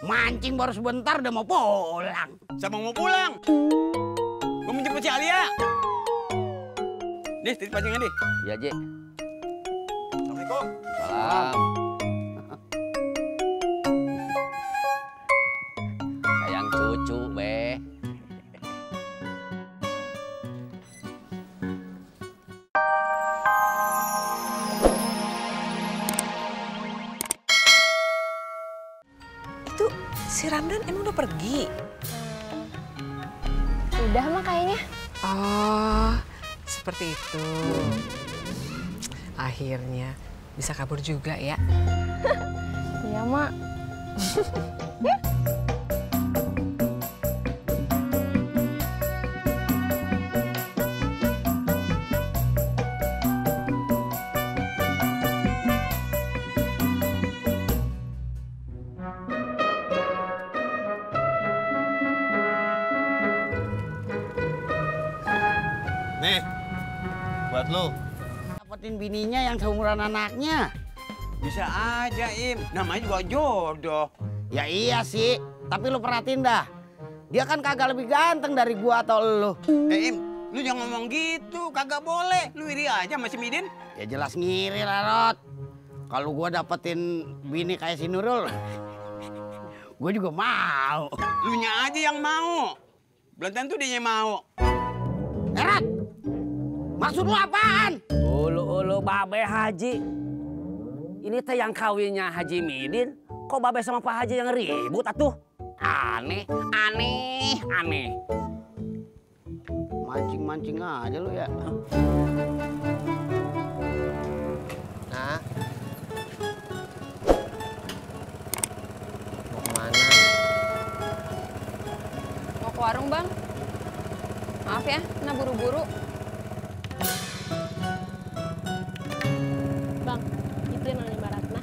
Mancing baru sebentar udah mau pulang. Siapa mau pulang? Gue menjemput si Alia. Nih, titip pancingnya deh. Iya, Ji. Assalamualaikum. Salam. Sayang cucu, Be. Itu si Ramdan emang udah pergi? Udah mah kayaknya. Oh, seperti itu. Akhirnya bisa kabur juga ya. Iya, Mak. Nih, buat lu. Dapetin bininya yang seumuran anaknya. Bisa aja, Im. Namanya juga jodoh. Ya iya sih, tapi lu perhatiin dah. Dia kan kagak lebih ganteng dari gua atau lu. Im, lu jangan ngomong gitu. Kagak boleh. Lu iri aja sama si Midin. Ya jelas ngiri lah, Rod. Kalau gua dapetin bini kayak si Nurul, gua juga mau. Lu nya aja yang mau. Belum tentu dia yang mau. Rod, maksud lu apaan? Ulu Babe Haji. Ini teh yang kawinnya Haji Midin. Kok Babe sama Pak Haji yang ribut atuh? Aneh. Mancing-mancing aja lu ya. Nah. Mau kemana? Mau ke warung, Bang. Maaf ya, kena buru-buru. Bang, itu yang Noni Baratna.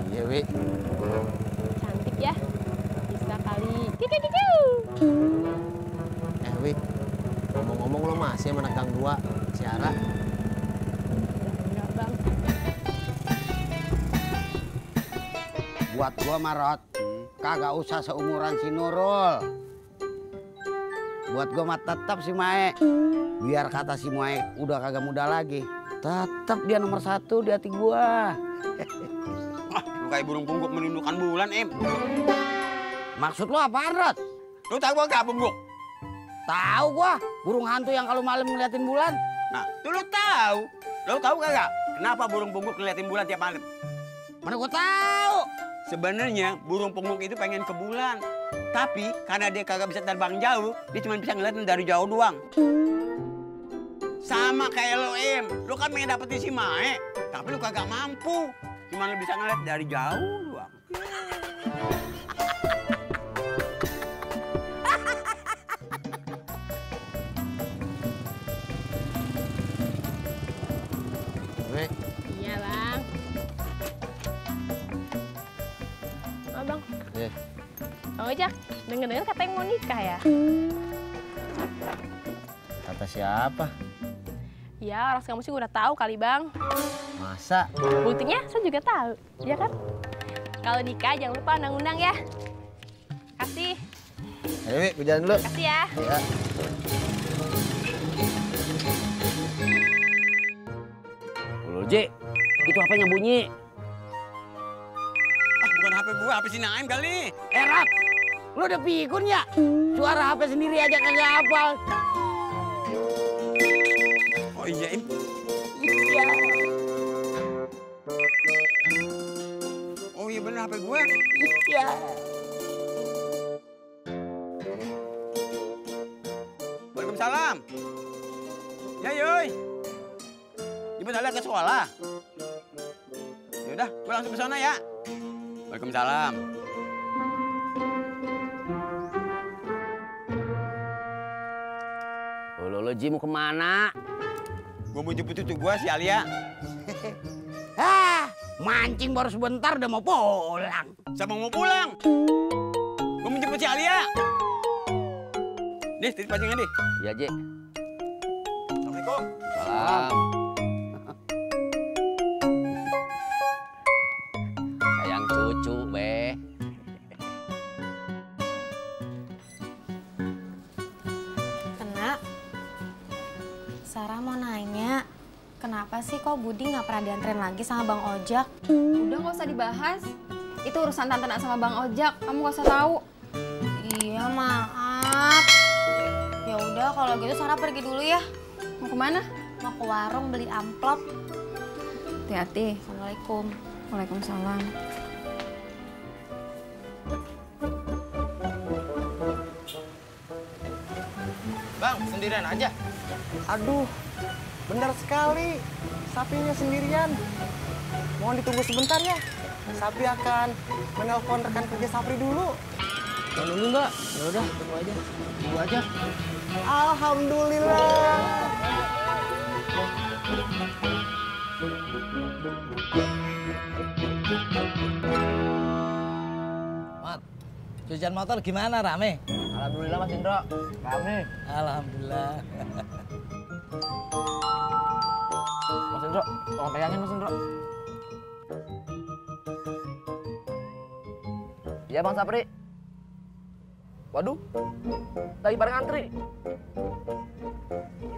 Iya, Wi. Cantik ya. Bisa kali. Kikikikiu. Wi. Ngomong-ngomong lo masih sama anak Gang 2, si Ara. Enggak, Bang. Buat gua Marot, kagak usah seumuran si Nurul. Buat gua mah tetap si Mae. Biar kata si Mae udah kagak muda lagi, tetap dia nomor 1 di hati gua. Lu kayak burung pungguk merindukan bulan, Im. Maksud lu apaan, Rod? Lu tahu gua gak pungguk? Tahu gua, burung hantu yang kalau malam ngeliatin bulan. Nah, tuh lu tahu. Lu tahu kagak? Kenapa burung pungguk ngeliatin bulan tiap malam? Mana gua tahu. Sebenarnya burung pungguk itu pengen ke bulan. Tapi karena dia kagak bisa terbang jauh, dia cuma bisa ngeliatin dari jauh doang. Sama kayak lo, Im. Lo kan pengen dapetin si Mae, tapi lo kagak mampu. Cuma lo bisa ngeliat dari jauh doang. Wi. Iya, Bang. Oh, Bang. Iya. Bang Ojak, denger-denger katanya mau nikah ya? Kata siapa? Ya, orang kamu sih udah tahu kali, Bang. Masa? Buktinya saya juga tahu, ya kan? Kalau nikah jangan lupa undang-undang ya. Kasih. Ayo, Wi, gue jalan dulu. Kasih ya. Ya. Ulu, Ji. Itu apanya bunyi? Ah, bukan HP gua, HP si Naim kali. Rod, lu udah pikun ya? Suara HP sendiri aja kagak hafal. Oh iya, Im. Iya. Oh iya bener HP gue. Iya. Waalaikumsalam. Ya, Yoy. Jemput Alia ke sekolah. Yaudah, gue langsung ke sana ya. Waalaikumsalam. Ulu, Ji mau kemana? Gue mau jemput cucu gue si Alia. Mancing baru sebentar udah mau pulang. Siapa mau pulang? Gue mau jemput si Alia. Nih, titip pancingnya deh. Iya, Ji. Assalamualaikum. Salam. Sayang cucu, Be. Sarah mau nanya, kenapa sih kok Budi nggak pernah dianterin lagi sama Bang Ojak? Udah nggak usah dibahas. Itu urusan Tante Nak sama Bang Ojak. Kamu nggak usah tahu. Iya, maaf. Ya udah kalau gitu Sarah pergi dulu ya. Mau kemana? Mau ke warung beli amplop. Hati-hati. Assalamualaikum. Waalaikumsalam. Bang, sendirian aja. Aduh, benar sekali. Sapinya sendirian. Mohon ditunggu sebentar ya. Sapi akan menelpon rekan kerja Sapri dulu. Mau nunggu nggak? Ya udah, tunggu aja. Tunggu aja. Alhamdulillah. Mat, cucian motor gimana, rame? Alhamdulillah Mas Indro, rame. Alhamdulillah. Mas Indro, tolong pegangin Mas Indro. Iya Bang Sapri. Waduh, lagi bareng antri.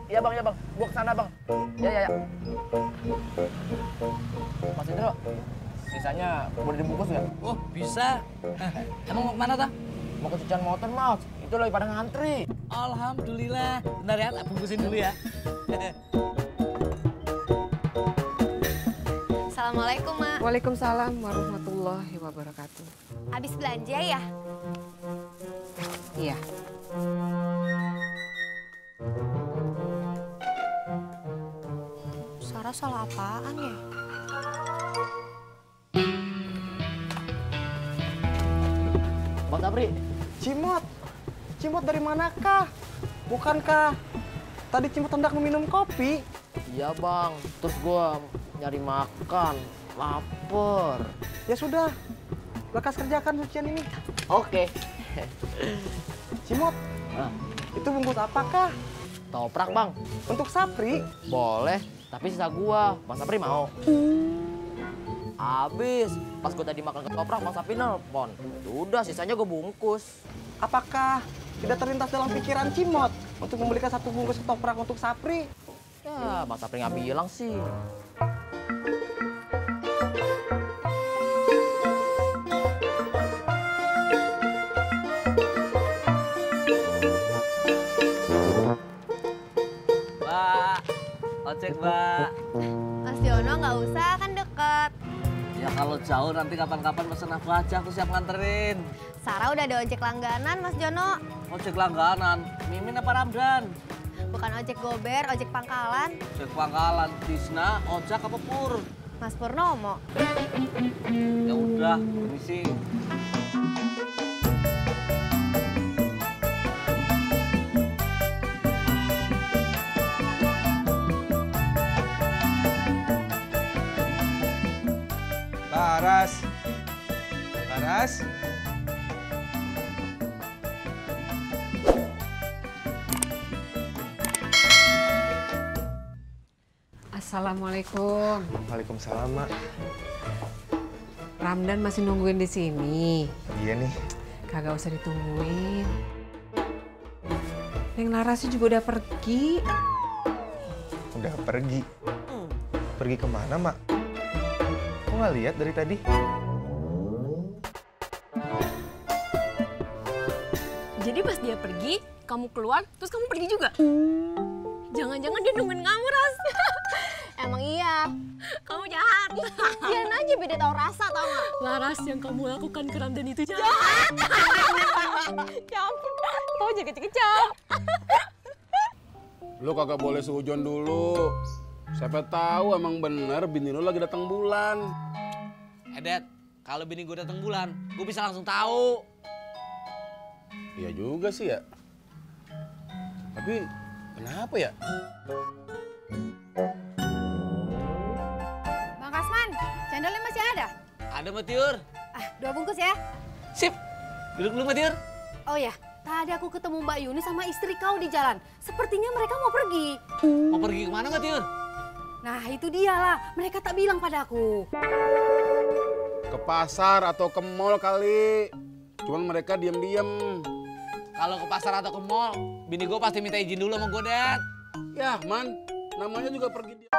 Iya Bang, gua kesana Bang. Ya. Mas Indro, sisanya boleh dibungkus nggak? Oh bisa. Emang mau kemana ta? Mau ke cucian motor Mas, itu lagi pada ngantri. Alhamdulillah. Bentar ya, tak bungkusin dulu ya. Assalamualaikum, Mak. Waalaikumsalam warahmatullahi wabarakatuh. Habis belanja ya? Iya. Sarah salah apaan ya? Bang Sapri, Cimot. Cimot dari manakah? Bukankah tadi Cimot hendak meminum kopi? iya Bang. Terus gua nyari makan, lapar. Ya sudah, lekas kerjakan cucian ini. Oke. Cimot, Nah, itu bungkus apakah? toprak Bang. Untuk Sapri? Boleh, tapi sisa gua. Bang Sapri mau? Habis. Pas gua tadi makan ketoprak, Bang Sapri nelpon. Udah, sisanya gua bungkus. Apakah tidak terlintas dalam pikiran Cimot untuk membelikan satu bungkus ketoprak untuk Sapri? Ya, Bang Sapri nggak bilang sih. Mbak, ojek Mbak. Mas Jono nggak usah, kan deket. Ya kalau jauh nanti kapan-kapan pesen aku aja, aku siap nganterin. Sarah udah ada ojek langganan, Mas Jono. Ojek langganan, Mimin apa Ramdan? Bukan ojek gober, ojek pangkalan. Ojek pangkalan, Tisna, ojek apa Pur? Mas Purnomo. Ya udah, permisi. Laras. Laras. Assalamualaikum. Waalaikumsalam, Mak. Ramdan masih nungguin di sini. Iya nih. Kagak usah ditungguin. Neng Larasnya juga udah pergi. Udah pergi. Pergi kemana, Mak? Kok nggak lihat dari tadi? Jadi pas dia pergi, kamu keluar, terus kamu pergi juga? Jangan-jangan dia nungguin kamu, Ras. Emang iya. Kamu jahat. Biarin aja beda tahu rasa, tau nggak? Laras, yang kamu lakukan ke Ramdan itu jahat. Ya ampun, kamu jangan kecil-kecil. Lu kagak boleh seujon dulu. Siapa tahu emang bener bini lu lagi datang bulan. Edet, kalau bini gue datang bulan, gue bisa langsung tahu. Iya juga sih ya. Tapi kenapa ya? Bang Kasman, cendolnya masih ada? Ada Matiur. 2 bungkus ya. Sip, duduk dulu Matiur. Oh ya, tadi aku ketemu Mbak Yuni sama istri kau di jalan. Sepertinya mereka mau pergi. Mau pergi kemana Matiur? Nah itu dia lah, mereka tak bilang padaku. Ke pasar atau ke mall kali. Cuman mereka diam-diam. Kalau ke pasar atau ke mall, bini gue pasti minta izin dulu sama gue, Det. Ya, Man. Namanya juga pergi dia.